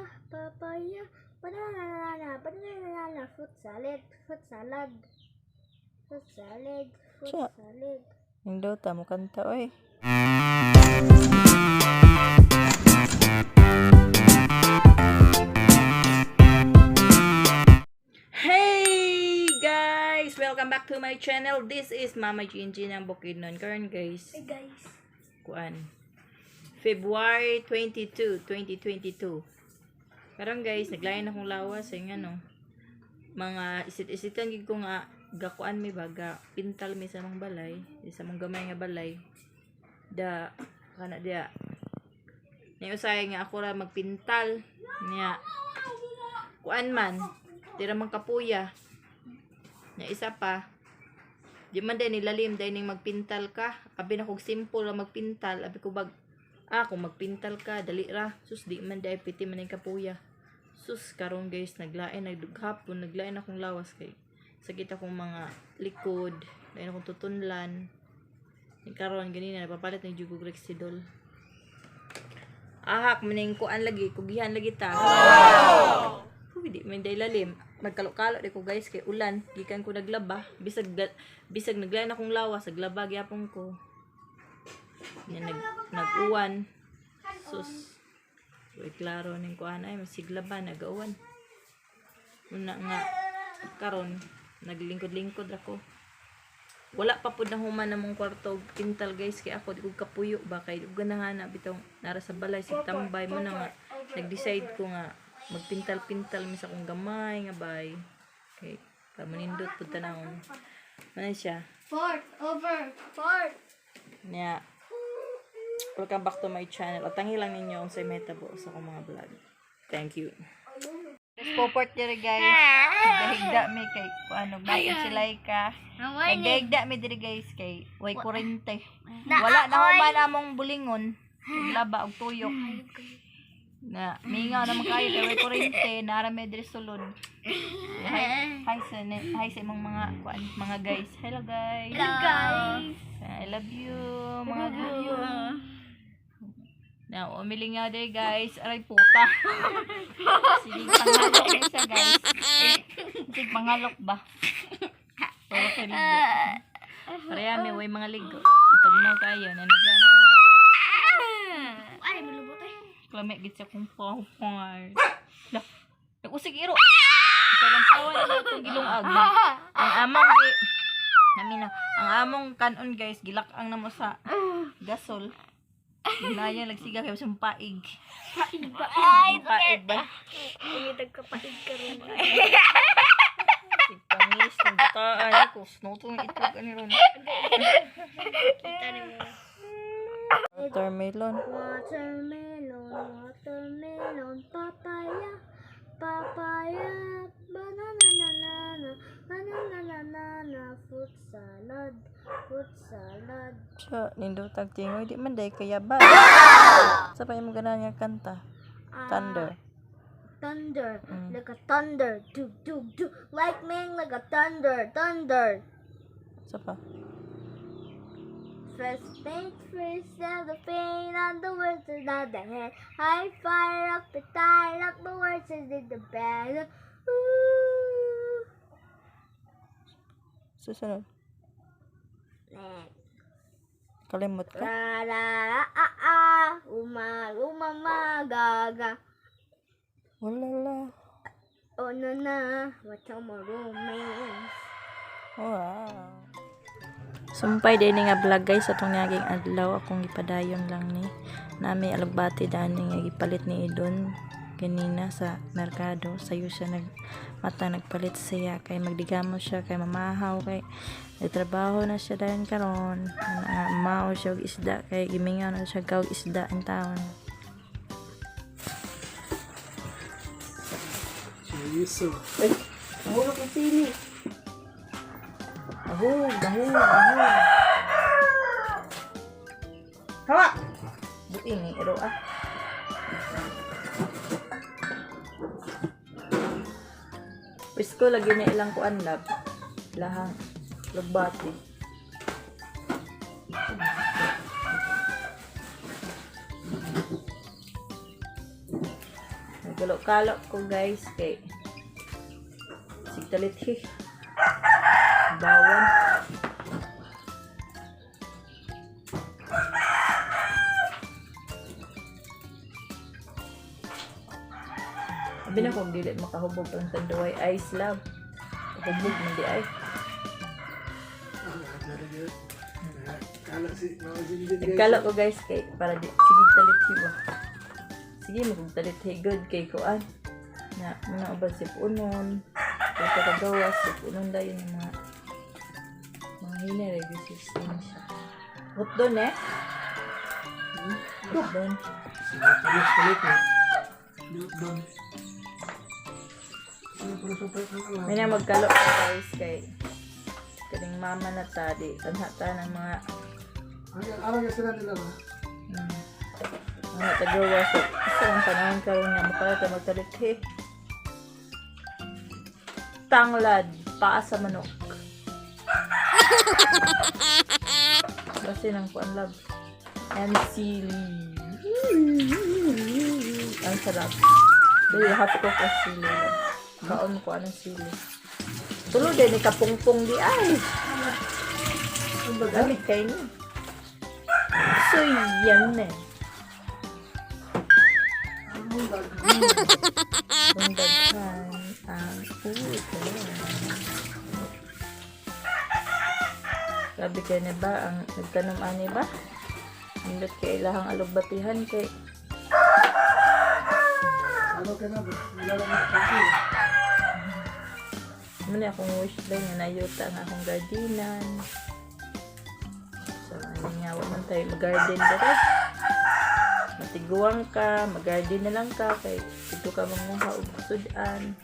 Papaya, banana, banana, fruit salad, fruit salad, fruit salad, fruit Siya. Salad. Nindota mo kanta oy. Hey guys! Welcome back to my channel. This is Mama Jinjin ng Bukidnon. Karon guys, Hey guys. Kuan. February 22, 2022. Karon guys, naglain akong lawas ay nga no. Mga isit-isitan gid ko nga gakuan mi baga pintal mi sa mong balay, sa mong gamay nga balay. Da kana dia. Ni usay nga ako ra magpintal niya. Kuan man, tira man kapuya. Nya isa pa, di man din nilalim dahil ning magpintal ka. Abi na kog simple ra magpintal. Abi ko bag kung magpintal ka dali ra. Sus, di man dahil piti man ning kapuya. Sus, karon guys, naglain nagdughapon, naglain akong lawas kay sakit akong mga likod, lain akong tutunlan. Ning karon ganina napapalit ng jugog Rexidol. Ahak maning kuan lagi, kugihan lagi ta. Uy, di man day lalim. Nagkalo-kalo di ko guys kay ulan, gikan ko naglaba, bisag bisag naglain akong lawas, naglaba gyapon ko. Nya nag-uwan. Sus. Uy, klaro ning kuan ay masiglaba nagauwan. Una nga karon naglingkod-lingkod ako. Wala pa pud na human namong kwarto og pintal guys, kay ako di ko kapuyo ba, kay di ko ganahan na bitaw nara sa balay sig tambay mo na nga nag-decide ko nga magpintal-pintal mi sa akong gamay nga bay kay para manindot pud tanawon man siya. Fourth over fourth. Nya, welcome back to my channel. Atangi lang ninyo unsay mahitabo sa akong mga vlog. Thank you. Let's po diri guys. Dahigda mi kay ano bakit sila ka. Nagdahigda mi diri guys kay way kurente. Wala na human among bulingon. Naglaba og tuyok. Na mingaw naman kayo kay way kurente, nara mi diri sulod. Hi, hi sa imong mga kuan, mga guys. Hello guys. Hello guys. I love you mga guys. Now, umiling nga day guys. Aray puta. Sige, pangalok na siya guys. Sige, pangalok ba? Puro kay ligo. Pareha may way mga ligo. Itugnaw kayo. Na naglaan akong lawas. Ay, malubot eh. Klame gid siya kung pangpangay. Lah, nag-usig iro. Ito lang tawa na itong gilungag. Ang among gi Namin na, ang among kanon guys, gilak-ang namo sa gasol. Ginaya nagsiga kayo sa paig. Paig ba? Ay, Paig ba? Ingitag ka paig ka ron. Pangis ng bataan ako. Snow tong itlog ani ron. Kita ni mo. Watermelon. Watermelon, watermelon, papaya, papaya, banana, banana, banana, banana, fruit salad, fruit salad. Siya, nindotag tingoy di man day kaya ba? Sa pa imong ganahan nga kanta? Ah, Thunder. Thunder, like a thunder, do do do, lightning like a thunder, thunder. Sa pa? First things first, and the pain on the words is not the head. I fire up the tire up the words is in the bed. Ooh. Susunod. Next. Kalimot ka? La la la ah ah, uma uma ma ga ga. Wala la. Oh na na, what my romance. Wow. Sumpay din nga vlog guys atong naging adlaw akong gipadayon lang ni. Nami alugbati dani nga gipalit ni Idon ganina sa merkado. Sayo siya nag mata nagpalit siya kay magdigamo siya kay mamahaw kay nagtrabaho na siya dayon karon. Ana mao siya og isda kay gimingaw na siya og isda in town. Ay, nahulog ang sili. Nahulog, nahulog, nahulog. Hawa! Buing, eh, iro ah. Presko lagi na ilang kuan lab. Lahang lugbati. Galo-kalo ko, guys, kay sigtalithi. Bawan. Abi na kung dili makahubog ang Tanduay Ice, love. Hubog man di ay. Kala si Mama Jinjin, guys. Nagkalo ko, guys, kay para di sige talithi ba. Sige mo kung talithi good kay kuan. Na mga uban si punon. Kay kagawas si punon dayon yung mga hinay resistensya. Hot doon eh. Hot doon. Sige, tulos palit eh. Doon. Ano pala sa part ng alam? May na magkalo ko, guys, kay kaning mama na ta di tanha ta ng mga Ang araw kasi sila nila ba? Mga tagawa so isa ang panahon karon nga mukha ta magtalithi. Tanglad paa sa manok. Basta ng kuan, love. And sili. Ang sarap. Dahil half cook ang sili. Kaon ko anong sili. Tulo din ni kapungpong di ay. Gamit kayo ni. So yan eh. Ang daghan. Kung daghan ang ulo. Grabe kayo na ba? Ang nagtanom ani ba? Nindot kay ilahang alugbatihan kay Ano ka na ba? Wala lang ang pagkain. Muna akong wish ba nga nayuta ang akong gardenan. So, ano nga, wa man tayo mag-garden dere. Matiguang ka, mag-garden na lang ka, kay ito ka manguha og sudan.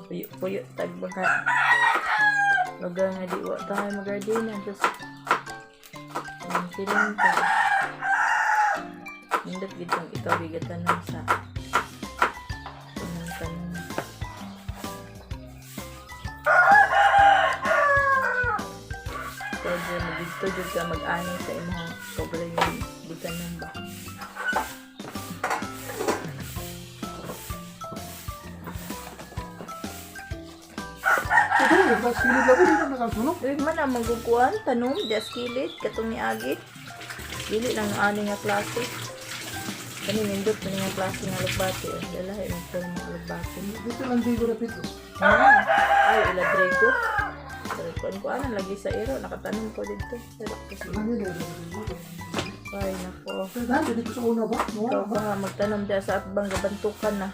Puyo-puyo, tag baka. Lugar nga di wa tayo mag-gardenan. Tapos, ang feeling ka. Nindot gid kung ikaw gigatanon sa unang tanong. So, dyan, magdito dyan ka mag-ani sa imong kaugalingon gitanom ba? Ito na, tapos silid lang ko dito nakasulok. Uy, man ang magukuan, tanom, di kilid, katong niagi. Dili lang ang ani nga klase. Kani nindot man nga klase nga alugbati. Eh. Dalahi mo po mga alugbati. Dito lang digo na pito. Ah, ay, iladrego. Kuan kuan lagi sa iro, nakatanom ko dito. Pero, Ano yun? ay, nako. Pero dahil dito sa una ba? Ikaw Wala ba? ba magtanom dyan sa atbang gabantukan na.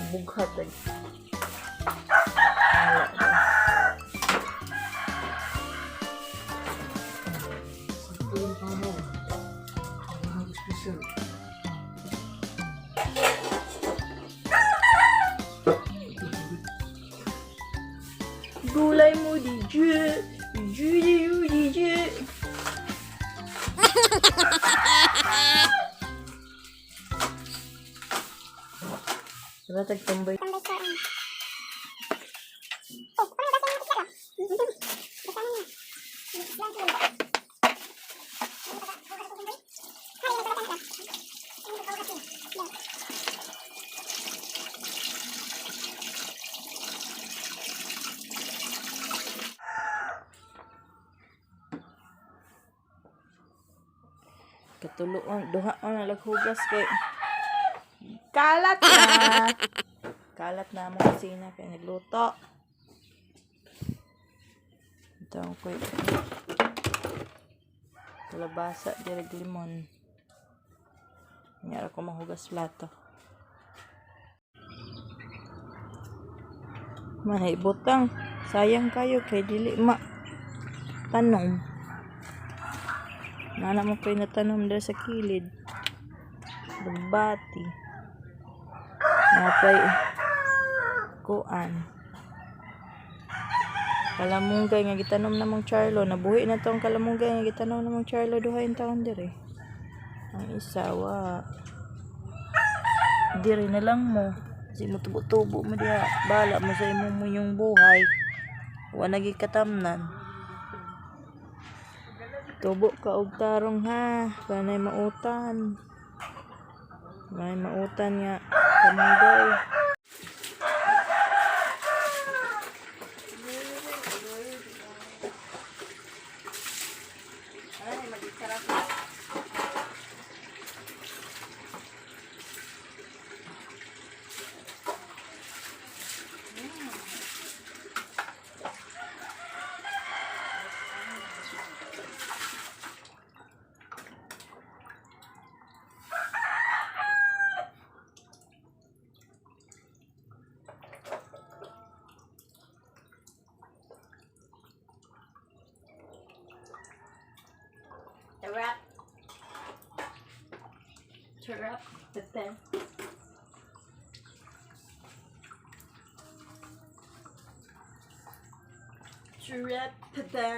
Bughat ay. Wala ba? Sakto yung pangaw. Ang special. Gulay mo di ju, ju di ju di ju. Diba tagtumboy? Katuluan, duha on na laghugas kay kalat na. Kalat na mo kusina kay nagluto. Ito ang kuy. Kalabasa, direg limon. Nyara ko mahugas plato. Manay butang. Sayang kayo kay dili ma tanom. Nana mo kayo natanom dahil sa kilid. Lugbati. Napay kuan. Kalamunggay nga gitanom namong Charlo. Nabuhi na tong kalamunggay nga gitanom namong Charlo duha yung taon dire. Ang isa wa. Dire na lang mo. Kasi mo tubo-tubo mo diha. Bala mo sa imo mo yung buhay. Wa nagi katamnan. Tubo ka og tarong ha, kanay mautan. May mautan nga kamunggay. Ay, mag-sarap. Sarap. Sarap. Pepe. Sarap, pepe.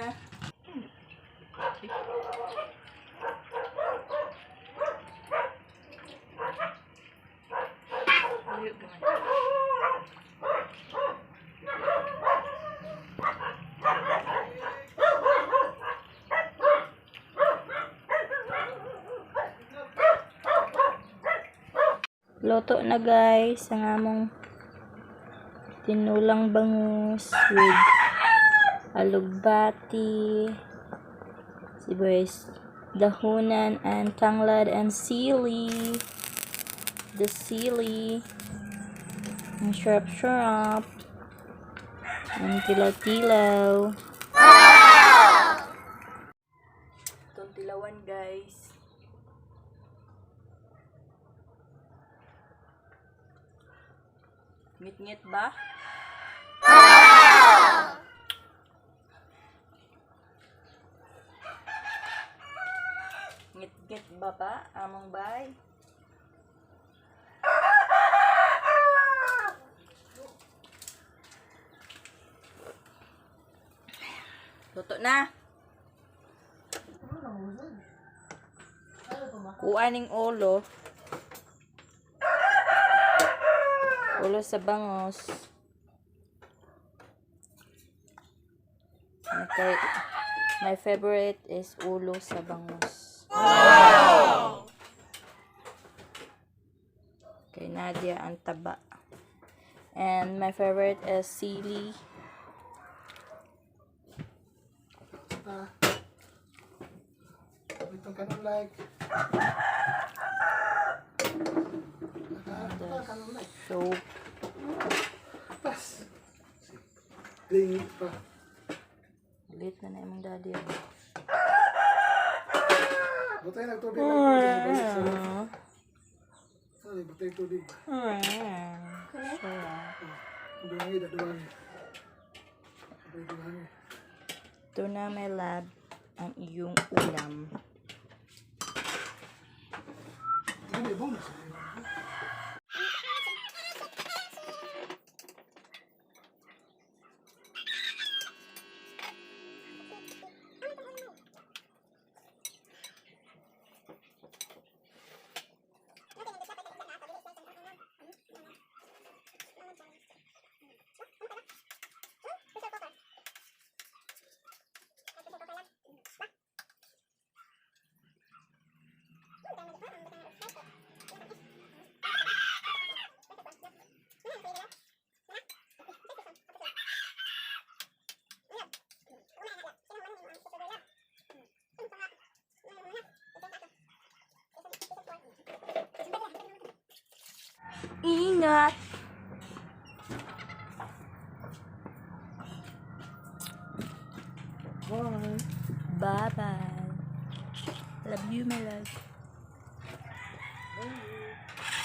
Luto na, guys, ang among tinulang bangus with alugbati, sibuyas, dahunan, and tanglad and sili. The sili. Ang sarap-sarap. Ang tilaw-tilaw. Itong tilawan, guys. Ngit-ngit ba? Ngit-ngit ba pa, among bay? Luto na. Kuha ning ulo. Ulo sa bangos. Okay. My favorite is ulo sa bangos. Kay Nadia ang taba. And my favorite is sili. Ah. Itong kanong like. Ah, kanong like. So, Pas. Lingit pa. ulit na na imong daddy. Butay nagtubig lang. Balik sa ref. Sorry, butay tubig. Duwangi, duwangi. Duwangi. Ito na, my love, ang iyong ulam. Hindi, bonus. Ingat! Bye. Bye-bye. Love you, my love. Bye.